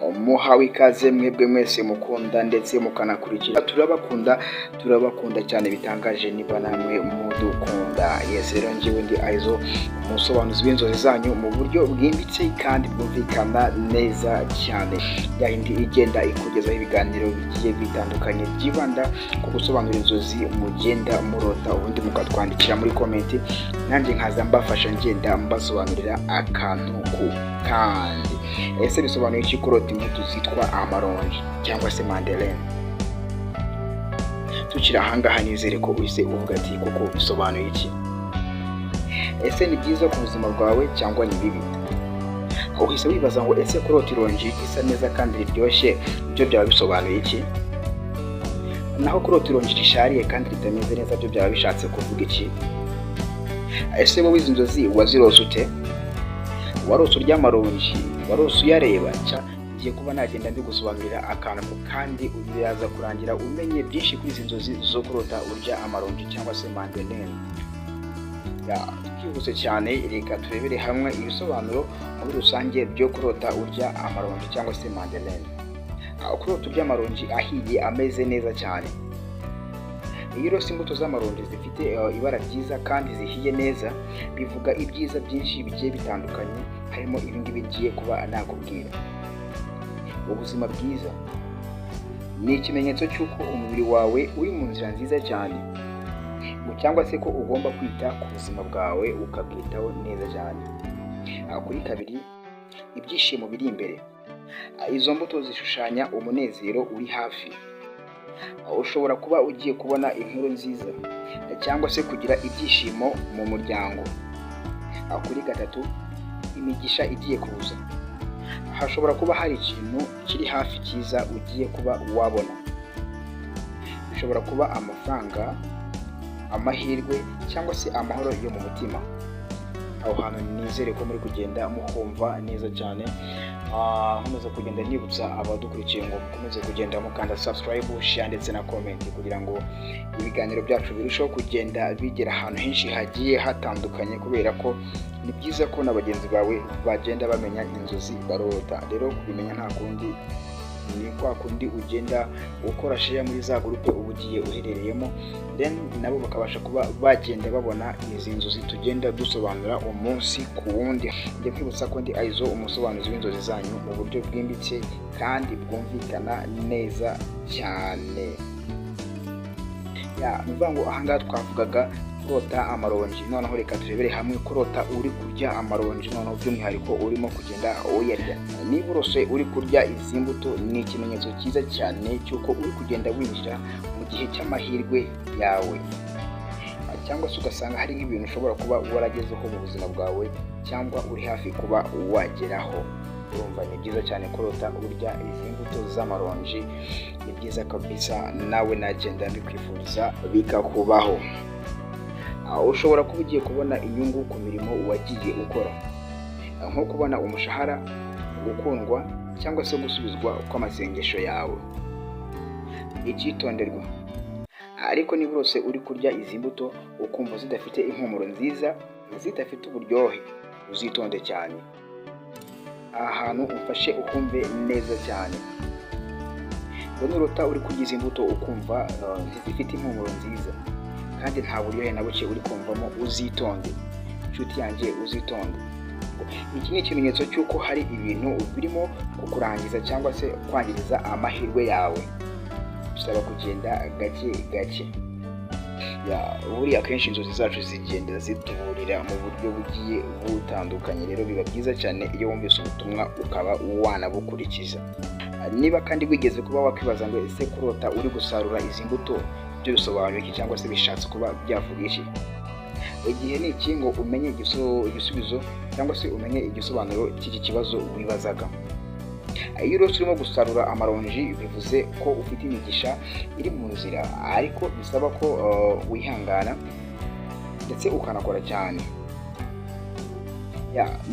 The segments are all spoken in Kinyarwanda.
Muhawe ikaze mwebwe mwese mukunda ndetse mukanakurikira. Turabakunda, turabakunda cyane bitangaje niba namwe mudukunda. Yes, rero njyewe ndi Aizo, umusobanuzi w'inzozi zanyu mu buryo bwimbitse kandi bwumvikana neza cyane, yayindi igenda ikugezaho ibiganiro bigiye bitandukanye byibanda ku gusobanura inzozi mugenda murota, ubundi mukatwandikira muri comment, nanjye nkaza mbafasha, ngenda mbasobanurira akantu ku kandi. Ese bisobanuye iki kurota imbuto zitwa amaronji cyangwa se manderine? Tukiri ahangaha, nizere ko uhise uvuga ati: "Koko bisobanuye iki? Ese ni byiza ku buzima bwawe cyangwa ni bibi?" Uhise wibaza ngo: "Ese kurota ironji risa neza kandi riryoshye byo byaba bisobanuye iki? Naho kurota ironji rishariye kandi ritameze neza byo byaba bishatse kuvuga iki?" Ese wowe izi nzozi wazirose ute? Warose urya amaronji? Warose uyareba? Ngiye kuba nagenda mbigusobanurira akantu ku kandi, biraza kurangira umenye byinshi kuri izi nzozi zo kurota urya amaronji cyangwa se manderine. Twihuse cyane, reka turebere hamwe ibisobanuro muri rusange byo kurota urya amaronji cyangwa se manderine. Kurota urya amaronji ahiye ameze neza cyane. Iyo urose imbuto z'amaronji zifite ibara ryiza kandi zihiye neza, bivuga ibyiza byinshi bigiye bitandukanye, harimo ibingibi ngiye kuba nakubwira. Ubuzima bwiza ni ikimenyetso cy'uko umubiri wawe uri mu nzira nziza cyane, cyangwa se ko ugomba kwita ku buzima bwawe ukabwitaho neza cyane. Kuri kabiri, ibyishimo biri imbere. Izo mbuto zishushanya umunezero uri hafi. Ushobora kuba ugiye kubona inkuru nziza cyangwa se kugira ibyishimo mu muryango. Kuri gatatu, imigisha igiye kuza. Hashobora kuba hari ikintu kiri hafi cyiza ugiye kuba wabona. Bishobora kuba amafaranga, amahirwe cyangwa se amahoro yo mu mutima. Aho hantu nizere ko muri kugenda muhumva neza cyane. Nkomeza kugenda nibutsa abadukurikiye ngo mukomeze kugenda mukanda subscribe, share ndetse na comment, kugira ngo ibiganiro byacu birusheho kugenda bigera ahantu henshi hagiye hatandukanye, kubera ko ni byiza ko na bagenzi bawe bagenda bamenya inzozi barota. Rero kubimenya nta kundi, ni kwa kundi ugenda ukora share muri za groupe uba ugiye uherereyemo, then nabo bakabasha kuba bagenda babona izi nzozi tugenda dusobanura umunsi ku wundi. Njye nkwibutsa ko ndi Aizo, umusobanuzi w'inzozi zanyu mu buryo bwimbitse kandi bwumvikana neza cyane. Ya, ni ukuvuga ngo ahangaha twavugaga kurota amaronji. Noneho reka turebere hamwe kurota uri kurya amaronji, noneho by'umwihariko urimo kugenda uyarya. Niba urose uri kurya izi mbuto, ni ikimenyetso cyiza cyane cy'uko uri kugenda winjira mu gihe cy'amahirwe yawe, cyangwa se ugasanga hari nk'ibintu ushobora kuba waragezeho mu buzima bwawe cyangwa uri hafi kuba wageraho. Urumva ni byiza cyane kurota urya izi mbuto z'amaronji, ni byiza kabisa, nawe nagenda mbikwifuriza bikakubaho. Ushobora kuba ugiye kubona inyungu ku mirimo wagiye ukora, nko kubona umushahara, gukundwa cyangwa se gusubizwa kw'amasengesho yawe. Icyitonderwa ariko, niba urose uri kurya izi mbuto ukumva zidafite impumuro nziza, zidafite uburyohe, uzitonde cyane. Aha hantu umfashe ukumve neza cyane, ngo nurota uri kurya izi mbuto ukumva ntizifite impumuro nziza kandi nta buryohe na buke uri kumvamo, uzitonde inshuti yanjye, uzitonde. Iki ni ikimenyetso cy'uko hari ibintu birimo kukurangiza cyangwa se kwangiriza amahirwe yawe, bisaba kugenda gake gake. Buriya akenshi inzozi zacu zigenda zituburira mu buryo bugiye butandukanye. Rero biba byiza cyane iyo wumvise ubutumwa ukaba wanabukurikiza. Niba kandi wigeze kuba wakwibaza ngo: "Ese kurota uri gusarura izi mbuto byo bisobanuye iki, cyangwa se bishatse kuba byavuga iki?" Igihe ni iki ngo umenye igisubizo cyangwa se umenye igisobanuro cy'iki kibazo wibazaga. Iyo urose urimo gusarura amaronji, bivuze ko ufite imigisha iri mu nzira, ariko bisaba ko wihangana ndetse ukanakora cyane.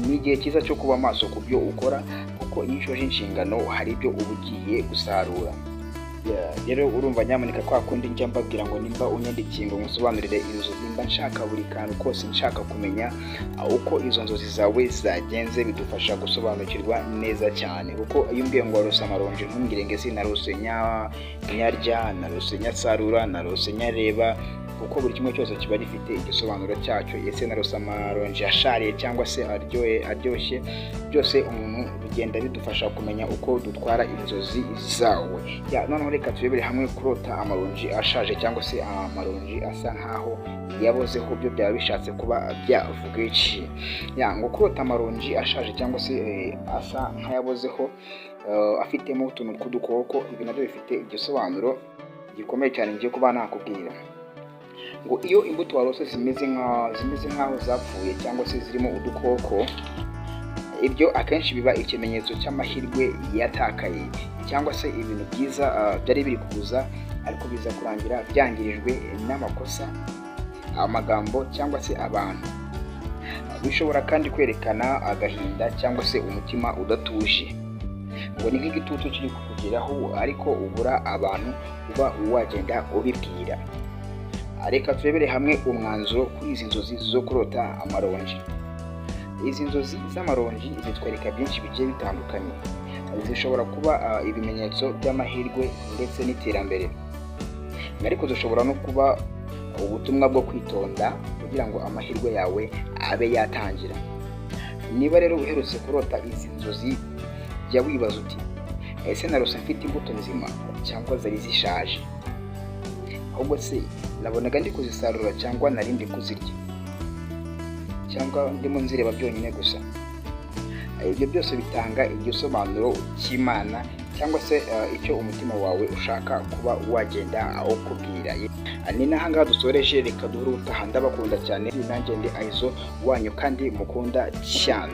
Ni igihe cyiza cyo kuba maso ku byo ukora, kuko iyo ushoje inshingano hari ibyo uba ugiye gusarura. Yeah, rero urumva, nyamuneka, kwa kundi njya mbabwira ngo nimba unyandikiye ngo nkusobanurire inzozi, nimba nshaka buri kantu kose, nshaka kumenya uko izo nzozi zawe zagenze, bidufasha gusobanukirwa neza cyane. Kuko iyo umbwiye ngo warose amaronji, ntumbwire ngo ese narose nyarya, narose nyasarura, narose nyareba, kuko buri kimwe cyose kiba gifite igisobanuro cyacyo. Ese narose amaronji ashariye cyangwa se aryohe, aryoshye? Byose umuntu bigenda bidufasha kumenya uko dutwara inzozi zawe. Yeah, noneho reka turebere hamwe kurota amaronji ashaje cyangwa se amaronji asa nkaho yabozeho, byo byaba bishatse kuba byavuga iki? Yeah, ngo kurota amaronji ashaje cyangwa se asa nk'ayabozeho, afitemo utuntu tw'udukoko, ibi nabyo bifite igisobanuro gikomeye cyane ngiye kuba nakubwira. Ngo iyo imbuto warose zimeze nk'aho zapfuye cyangwa se zirimo udukoko, ibyo akenshi biba ikimenyetso cy'amahirwe yatakaye cyangwa se ibintu byiza byari biri kuza ariko biza kurangira byangirijwe n'amakosa, amagambo cyangwa se abantu. Bishobora kandi kwerekana agahinda cyangwa se umutima udatuje. Ngo ni nk'igitutu kiri kukugeraho ariko ubura abantu uba wagenda ubibwira. Reka turebere hamwe umwanzuro kuri izi nzozi zo kurota amaronji. Izi nzozi z'amaronji zitwereka byinshi bigiye bitandukanye. Zishobora kuba ibimenyetso by'amahirwe ndetse n'iterambere, ariko zishobora no kuba ubutumwa bwo kwitonda kugira ngo amahirwe yawe abe yatangira. Niba rero uherutse kurota izi nzozi, jya wibaza uti: "Ese narose mfite imbuto nzima cyangwa zari zishaje? Ahubwo se nabonaga ndi kuzisarura cyangwa nari ndi kuzirya cyangwa ndimo nzireba byonyine gusa?" Ibyo byose bitanga igisobanuro cy'Imana cyangwa se icyo umutima wawe ushaka kuba wagenda awukubwira. Ni n'ahangaha dusoreje, reka duhure ubutaha. Ndabakunda cyane, nanjye ndi Aizo wanyu kandi mukunda cyane.